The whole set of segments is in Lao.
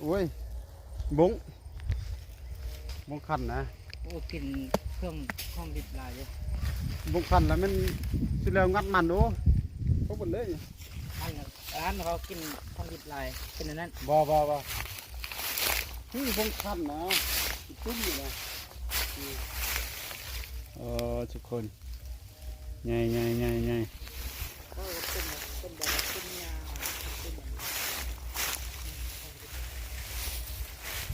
ໂອ້ຍ ບົ້ງ ບົ້ງຄັນນະ. ໂອ້ ກິນເຄື່ອງຂອງດິບຫຼາຍເດ້. ບົ້ງຄັນລະແມ່ນຊິແລ້ວງັດມັນ. ໂອ້ ເອົາເບິດເລີຍ. ອັນ ອັນເຮົາກິນຂອງດິບຫຼາຍເປັນອັນນັ້ນ. ບໍ່ ບໍ່ ບໍ່ ຄືບົ້ງຄັນນະ ຕຸ້ມຢູ່ນະ. ເອີ ທຸກຄົນ ໃຫຍ່ ໃຫຍ່ ໃຫຍ່ ໃຫຍ່.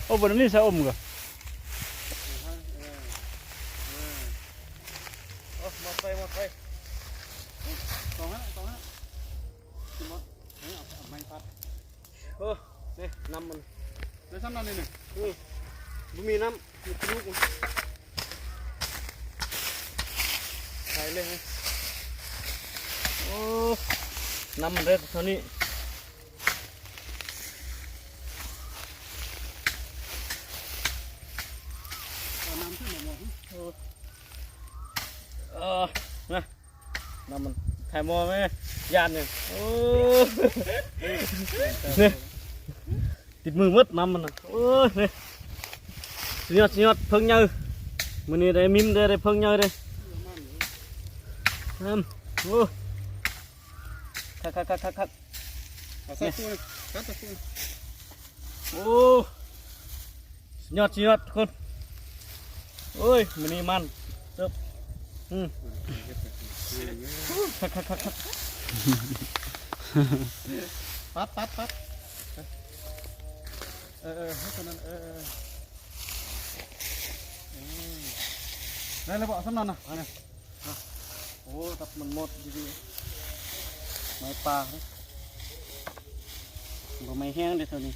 ໂອ້ ບໍ່ໄດ້ມີຊະອົມກໍ. ເອີ ເອີ ເອີ ເອົາ ໝົດໄປ ໝົດໄປ. ຕ້ອງຫັ້ນ ຕ້ອງຫັ້ນ ໝົດ. ເອີ ເອົາ ເອົາໄມ້ປັດ. ເອີ ນີ້ນ້ຳມັນ ໄດ້ສ່ຳນັ້ນນີ້. ອື ບໍ່ມີນ້ຳ ມີກະດູກມັນ. ໄປເລີຍ. ໂອ້ ນ້ຳມັນເດີເທົ່ານີ້. ເອົານ້ຳຂຶ້ນມາໝົດ. ເອີ ເອີ ນະ ນ້ຳມັນຖ່າຍໝໍ້ແມ່ຢ້ານນີ້. ໂອ້ ຕິດມືໝົດນ້ຳມັນນະ. ໂອ້ຍ ນີ້ ສຸດຍອດ ສຸດຍອດ ເຜິ້ງໃຫຍ່. ມື້ນີ້ໄດ້ມິມເດ້ ໄດ້ເຜິ້ງໃຫຍ່ເດ້. ອືມ ໂອ້ ຄັກໆໆໆ. ເອົາໃສ່ຕູ້ນະ ຕັດໃສ່ຕູ້ນະ. ໂອ້ ສຸດຍອດ ສຸດຍອດທຸກຄົນ. ໂອ້ຍ ມື້ນີ້ມັນເຕີບ. ອືມ ຄັກໆໆໆ. ປັດ ປັດ ປັດ. ເອີ ເອີ ເຮັດຕົວນັ້ນ. ເອີ ເອີ ອືມ ໄດ້ແລ້ວບໍ່? ສ່ຳນັ້ນນະ. ໂອ້ ຕັບມັນໝົດຢູ່ດີ. ໄມ້ປ່າເດ້ ບໍ່ໄມ້ແຫ້ງເດ້ເທົ່ານີ້.